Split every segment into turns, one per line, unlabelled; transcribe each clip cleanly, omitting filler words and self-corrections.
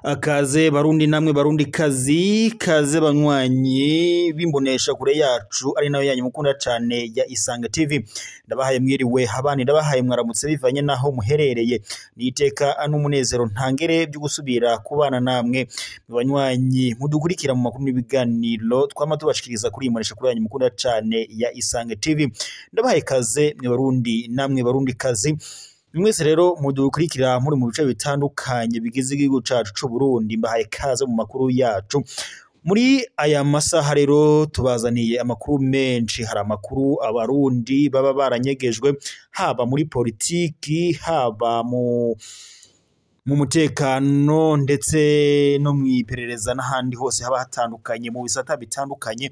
Akaze barundi namwe barundi kazi, kaze banywanyi bimbonesha kure yacu ari nayo yanyu mukunda cane ya Isanga TV. Ndabahaye mwiriwe habandi, ndabahaye mwaramutse bivanye naho muherereye. Niteka n'umunezero ntangere byo gusubira kubana namwe banywanyi mudukurikira mu makuru n'ibiganiro twama tubashikiriza kuri imbonesha kure yanyu mukunda cane ya Isanga TV. Ndabahaye kaze mwe barundi namwe barundi kazi. Mwese rero mudukurikira muri mu bice bitandukanye bigize igihugu cacu c'u Burundi, mbahaye kaze mu makuru yacu. Muri aya masaha rero tubazaniye amakuru menshi. Hari amakuru abarundi baba baranyegejwe, haba muri politiki, haba mu mutekano ndetse no mw'iperereza n'ahandi hose haba hatandukanye mu bisata bitandukanye.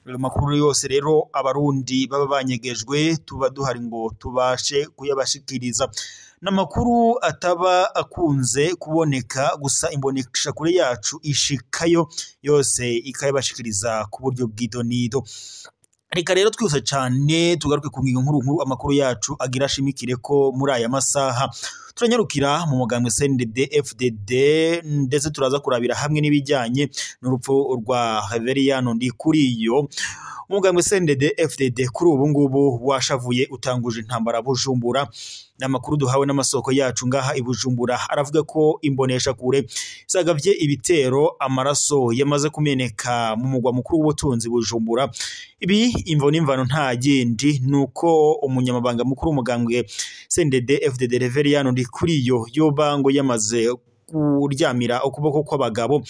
Ayo makuru yose rero abarundi baba banyegejwe tuba duhari ngo tubashe kuyabashikiriza. N'amakuru ataba akunze kuboneka, gusa imbonesha kure yacu ishikayo yose ikayabashikiriza ku buryo bw'idonido. Reka rero twihuse cane tugaruke ku ngingo nkuru nkuru amakuru yacu agira ashimikire ko muri aya masaha. Turanyarukira mu mugambwe CNDD FDD, ndetse turaza kurabira hamwe n'ibijyanye n'urupfu rwa Reveriyano Ndikuriyo. Umugambwe CNDD FDD kuri ubu ngubu washavuye utanguje intambara Bujumbura. N'amakuru duhawe n'amasoko yacu ngaha i Bujumbura aravuga ko imbonesha kure zagavye ibitero, amaraso yamaze kumeneka mu mugwa mukuru w'ubutunzi Bujumbura. Ibi imvo n'imvano nta yindi nuko umunyamabanga mukuru w'umugambwe CNDD FDD Reveriyano Ndikuriyo yoba ngo yamaze kuryamira ukuboko kw'abagabo,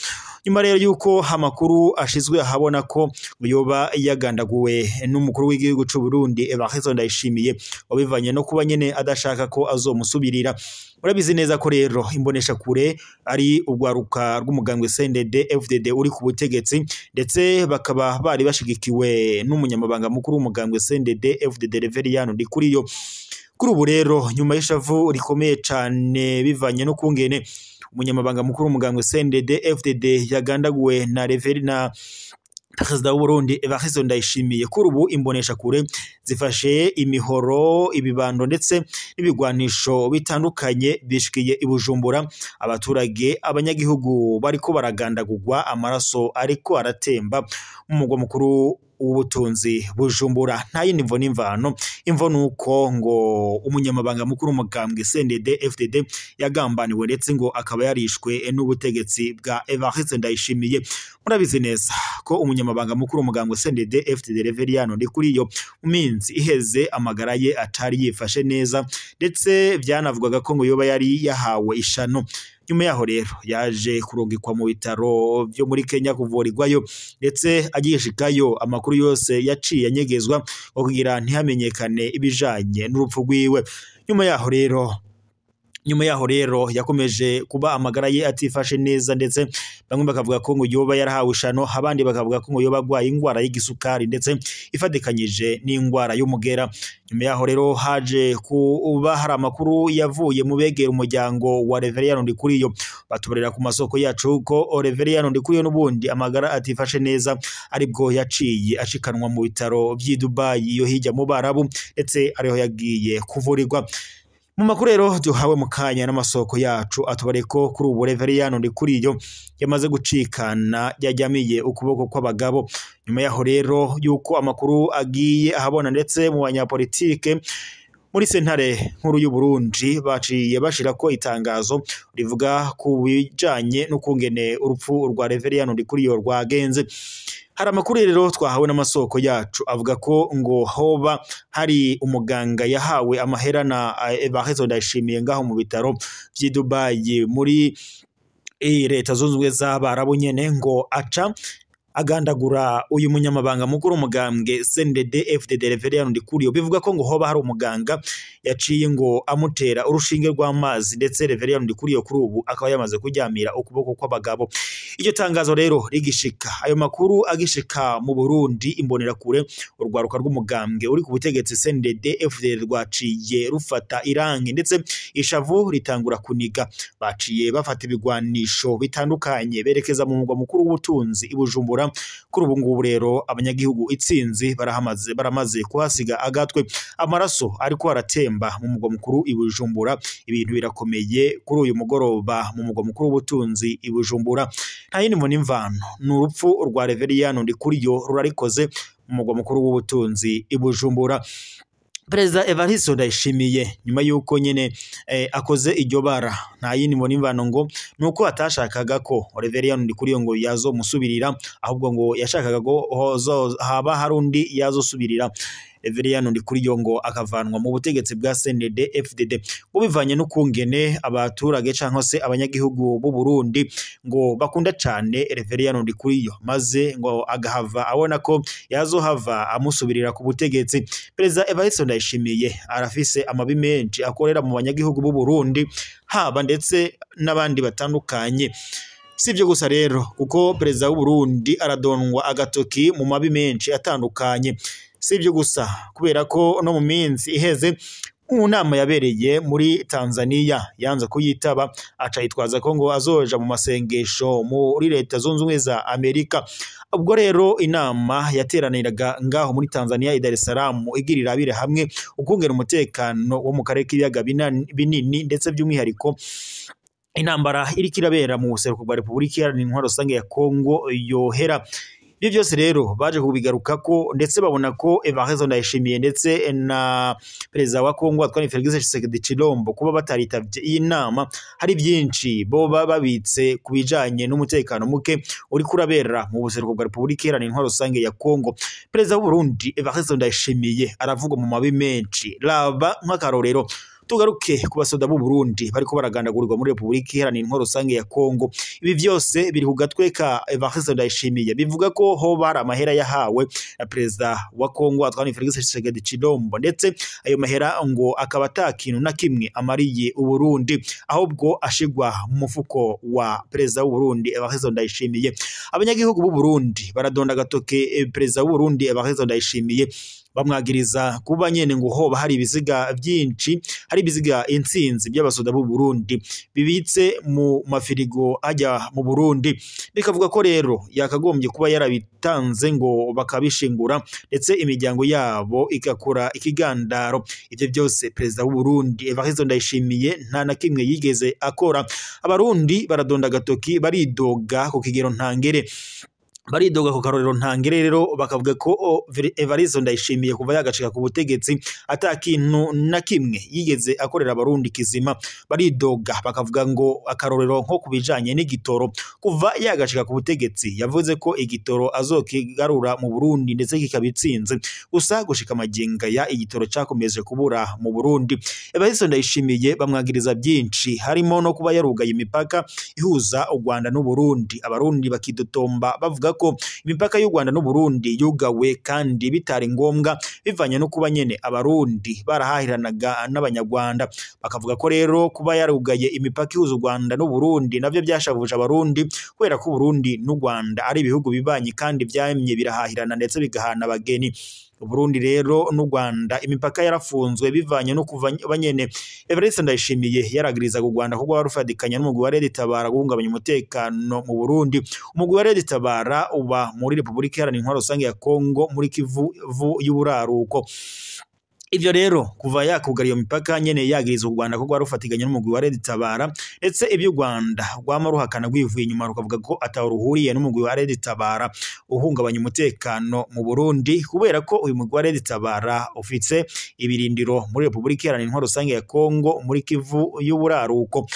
nyuma rero yuko amakuru ashizwe ahabona ko yoba yagandaguwe n'umukuru w'igihugu c'u Burundi Evariste Ndayishimiye, wabivanye no kuba nyene adashaka ko azomusubirira. Murabizi neza ko rero imbonesha kure ari urwaruka rw'umugambwe CNDD FDD uri ku butegetsi, ndetse bakaba bari bashigikiwe n'umunyamabanga mukuru w'umugambwe CNDD FDD Reveriyano Ndikuriyo. Kuri ubu rero nyuma y'ishavu rikomeye cane bivanye no kungene umunyamabanga mukuru w'umugambwe CNDD FDD yagandaguwe na na Perezida w'u Burundi Evariste Ndayishimiye, kuri ubu imbonesha kure zifashe imihoro, ibibando ndetse n'ibigwanisho bitandukanye bishikiye i Bujumbura. Abaturage, abanyagihugu bariko baragandagurwa, amaraso ariko aratemba mu mugwa mukuru w'ubutunzi Bujumbura. Nta yindi mvo n'imvano, imvo nuko ngo umunyamabanga mukuru w'umugambwe CNDD FDD yagambaniwe ndetse ngo akaba yarishwe n'ubutegetsi bwa Evariste Ndayishimiye. Murabizi neza ko umunyamabanga mukuru w'umugambwe CNDD FDD Reveriyano Ndikuriyo mu minsi iheze amagara ye atari yifashe neza, ndetse byanavugaga ko ngo yoba yari yahawe ishano. Nyuma yaho rero yaje kurungikwa mu bitaro byo muri Kenya kuvurirwayo, ndetse agishikayo amakuru yose yaciye anyegezwa ngo kugira ntihamenyekane ibijanye n'urupfu rwiwe. Nyuma yaho rero yakomeje kuba amagara ye atifashe neza, ndetse bamwe bakavuga ko ngo yoba yarahawe ishano, abandi bakavuga ko ngo yoba agwaye ingwara y'igisukari ndetse ifatikanyije n'ingwara y'umugera. Nyuma yaho rero haje kuba hari amakuru yavuye mu begera umuryango wa Reveriyano Ndikuriyo, batubarira ku masoko yacu ko Reveriyano Ndikuriyo n'ubundi amagara atifashe neza, aribwo yaciye ashikanwa mu bitaro vy'i Dubai iyo hirya mu Barabu, ndetse ariho yagiye kuvurirwa. Mu makuru rero duhawe mu kanya n'amasoko yacu atubare ko kuri ubu Reveriyano Ndikuriyo yamaze gucikana, yajyamiye ukuboko kw'abagabo. Nyuma yaho rero yuko amakuru agiye ahabona ndetse mu banyapolitike muri sentare nkuru y'u Burundi baciye bashira ko itangazo rivuga ku bijanye n'ukungene urupfu rwa Reveriyano Ndikuriyo rwagenze. Hari amakuru rero twahawe n'amasoko yacu avuga ko ngo hoba hari umuganga yahawe amahera na Evariste Ndayishimiye ngaho mu bitaro vy'i Dubai muri leta zunze ubumwe z'Abarabu nyene, ngo aca agandagura uyu munyamabanga mukuru umugambwe CNDD FDD Reveriyano Ndikuriyo. Bivuga ko ngo hoba hari umuganga yaciye ngo amutera urushinge rw'amazi, ndetse Reveriyano Ndikuriyo kuri ubu akaba yamaze kuryamira ukuboko kw'abagabo. Iryo tangazo rero rigishika, ayo makuru agishika mu Burundi, imbonera kure urwaruka rw'umugambwe uri ku butegetsi CNDD FDD rwaciye rufata irangi, ndetse ishavu ritangura kuniga. Baciye bafata ibigwanisho bitandukanye berekeza mu mugwa mukuru w'ubutunzi i Bujumbura, Bujumbura. Kuri ubu ngubu rero abanyagihugu itsinzi baramaze kuhasiga agatwe, amaraso ariko aratemba mu mugwa mukuru i Bujumbura. Ibintu birakomeye kuri uyu mugoroba mu mugwa mukuru w'ubutunzi i Bujumbura. Nta yindi mvo n'imvano, ni urupfu rwa Reveriyano Ndikuriyo rurarikoze mu mugwa mukuru w'ubutunzi i Bujumbura. Perezida Evariste Ndayishimiye nyuma yuko nyene akoze iryo bara, nta yindi mvo n'imvano ngo nuko atashakaga ko Reveriyano Ndikuriyo ngo yazomusubirira, ahubwo ngo yashakaga ko haba hari undi yazosubirira Reveriyano Ndikuriyo ngo akavanwa mu butegetsi bwa CNDD FDD, ngo bivanye n'ukungene abaturage canke se abanyagihugu b'u Burundi ngo bakunda cane Reveriyano Ndikuriyo, maze ngo agahava abona ko yazohava amusubirira ku butegetsi. Perezida Evariste Ndayishimiye arafise amabi menshi akorera mu banyagihugu b'u Burundi, haba ndetse n'abandi batandukanye. Si ibyo gusa rero, kuko perezida w'u Burundi aradondwa agatoki mu mabi menshi atandukanye. Si ibyo gusa, kubera ko no mu minsi iheze mu nama yabereye muri Tanzania yanze kuyitaba, aca yitwaza ko ngo azoja mu masengesho muri Leta Zunze Ubumwe za Amerika. Ubwo rero inama yateraniraga ngaho muri Tanzania i Dar es Salaam igirira abire hamwe ukungera umutekano wo mu karere k'ibiyaga binini, ndetse by'umwihariko intambara iriko irabera mu buseruko bwa Repubulika Iharanira Intwaro Rusange ya Kongo yohera. Ibyo byose rero baje kubigarukako, ndetse babona ko Evariste Ndayishimiye ndetse na perezida wa Kongo Antoine Felix Tshisekedi Tshilombo kuba bataritavye iyi nama, hari byinshi bo babitse ku bijanye n'umutekano muke uri kurabera mu buseruko bwa Repubulika Iharanira Intwaro Rusange ya Kongo. Perezida w'u Burundi Evariste Ndayishimiye aravugwa mu mabi menshi, raba nk'akarorero tugaruke ku basoda b'u Burundi bariko baragandagurirwa muri Repubulika Iharanira Intwaro Rusange ya Kongo. Ibi byose biri ku gatwe ka Evariste Ndayishimiye, bivuga ko hoba hari amahera yahawe na perezida wa Kongo Antoine Felix Tshisekedi Tshilombo, ndetse ayo mahera ngo akaba ata kintu na kimwe amariye u Burundi, ahubwo ashigwa mu mufuko wa perezida w'u Burundi Evariste Ndayishimiye. Abanyagihugu b'u Burundi baradonda agatoke perezida w'u Burundi Evariste Ndayishimiye, bamwagiriza kuba nyene ngo hoba hari ibiziga byinshi, hari ibiziga intsinzi by'abasoda b'u Burundi bibitse mu mafirigo ajya mu Burundi. Bikavuga ko rero yakagombye kuba yarabitanze ngo bakabishingura, ndetse imiryango yabo igakora ikigandaro. Ivyo byose perezida w'u Burundi Evariste Ndayishimiye nta na kimwe yigeze akora. Abarundi baradonda agatoki, baridoga ku kigero ntangere, baridoga ku karorero ntangere rero, bakavuga ko Evariste Ndayishimiye kuva yagacika ku butegetsi ata kintu na kimwe yigeze akorera abarundi kizima. Baridoga bakavuga ngo akarorero nko kubijanye n'igitoro, kuva yagacika ku butegetsi yavuze ko igitoro azokigarura mu Burundi ndetse kikabitsinze, gusa gushika maginga ya igitoro cakomeje kubura mu Burundi. Evariste Ndayishimiye bamwagiriza byinshi, harimo no kuba yarugaye imipaka ihuza u Rwanda n'u Burundi. Abarundi bakidotomba bavuga ko imipaka y'u Rwanda n'u Burundi yugawe kandi bitari ngombwa, bivanye no kuba nyene abarundi barahahiranaga n'abanyarwanda. Bakavuga ko rero kuba yarugaye imipaka ihuza u Rwanda n'u Burundi navyo byashavuje abarundi, kubera ko Burundi n'u Rwanda ari ibihugu bibanyi kandi vyamye birahahirana ndetse bigahana abageni. Burundi rero n'u Rwanda imipaka yarafunzwe bivanye no kuva banyene Evariste Ndayishimiye yaragirizaga u Rwanda kuko warufadikanya n'umugwi wa Red Tabara guhungabanya umutekano mu Burundi. Umugwi wa Red Tabara uba muri Repubulika Iharanira Intwaro Rusange ya Kongo muri Kivu y'uburaruko. Ivyo rero kuva yakugara iyo mipaka nyene yagiriza u Rwanda ko rwarufatiganya n'umugwi wa Red Tabara, ndetse ibyo u Rwanda rwama ruhakana rwivuye inyuma rukavuga ko ataho ruhuriye n'umugwi wa Red Tabara uhungabanya umutekano mu Burundi, kubera ko uyu mugwi wa Red Tabara ufitse ibirindiro muri Repubulika Iharanira Intwaro Rusange ya Kongo muri Kivu y'uburaruko.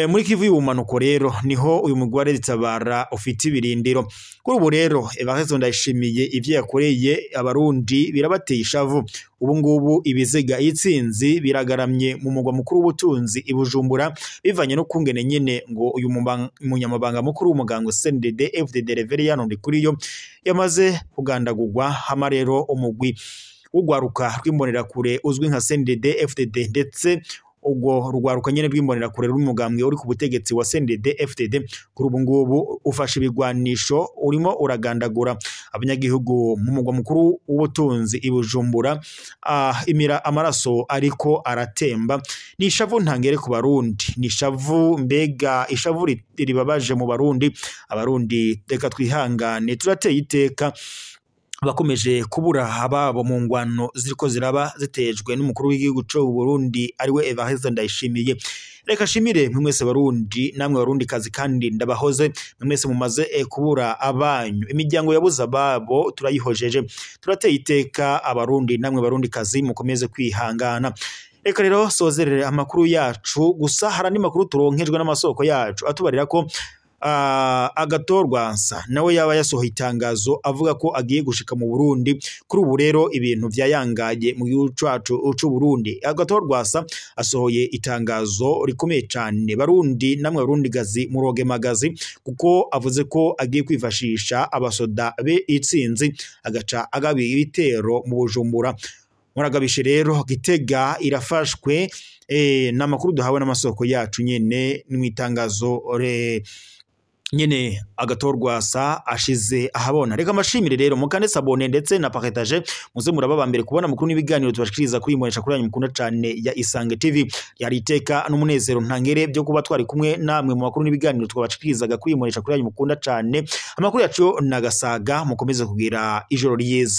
Muri Kivu y'ubumanuko rero niho uyu mugwi wa Red Tabara ufite ibirindiro. Kuri ubu rero Evariste Ndayishimiye ivyo yakoreye abarundi birabateye ishavu. Ubu ngubu ibiziga itsinzi biragaramye mu mugwa mukuru w'ubutunzi i Bujumbura, bivanye no kungene nyene ngo uyu munyamabanga mukuru w'umugango CNDD FDD Reveriyano Ndikuriyo yamaze kugandagurwa. Hama rero umugwi w'ugwaruka rw'imbonerakure uzwi nka CNDD FDD ndetse Ubwo rugwaruka nyene rw'imbonera kure rw'umugambwe uri ku butegetsi wa CNDD FDD kuri ubu ngubu ufashe ibigwanisho, urimo uragandagura abanyagihugu mu mugwa mukuru w'ubutunzi i Bujumbura. Imira amaraso ariko aratemba. Ni ishavu ntangere ku Barundi, ni ishavu, mbega ishavu ribabaje mu Barundi. Abarundi reka twihangane, turateye iteka bakomeje kubura ababo mu ngwano ziriko ziraba zitejwe n'umukuru w'igihugu c'u Burundi ariwe Evariste Ndayishimiye. Reka shimire mwe mwese Barundi namwe Barundi kazi, kandi ndabahoze mwe mwese mumaze kubura abanyu, imiryango yabuze ababo turayihojeje, turateye iteka Abarundi namwe Barundi kazi, mukomeze kwihangana. Reka rero sozerere amakuru yacu, gusa hari andi makuru turonkejwe n'amasoko yacu atubarira ko Agatorwansa nawe yaba yasohoye itangazo avuga ko agiye gushika mu Burundi. Kuri ubu rero ibintu vyayangaye mu gihugu cacu c'u Burundi. Agatorwasa asohoye itangazo rikomeye cane, Barundi namwe Barundi gazi muroge magazi, kuko avuze ko agiye kwifashisha abasoda be itsinzi agaca agaba ibitero mu Bujumbura. Muragabishe rero, Gitega irafashwe. N'amakuru duhawe n'amasoko yacu nyene mu itangazo nyene Agatorwasa ashize ahabona. Reka amashimire rero mukande s'abonner ndetse na partager, muze muraba mbere kubona amakuru n'ibiganiro tubashikiriza kuri imbonesha kuri yanyu mukunda cane ya Isange TV. Yari iteka n'umunezero ntangere byo kuba twari kumwe namwe mu makuru n'ibiganiro twabashikirizaga kuri imbonesha kuri yanyu mukunda cane. Amakuru yacu nagasaga, mukomeze kugira ijoro ryiza.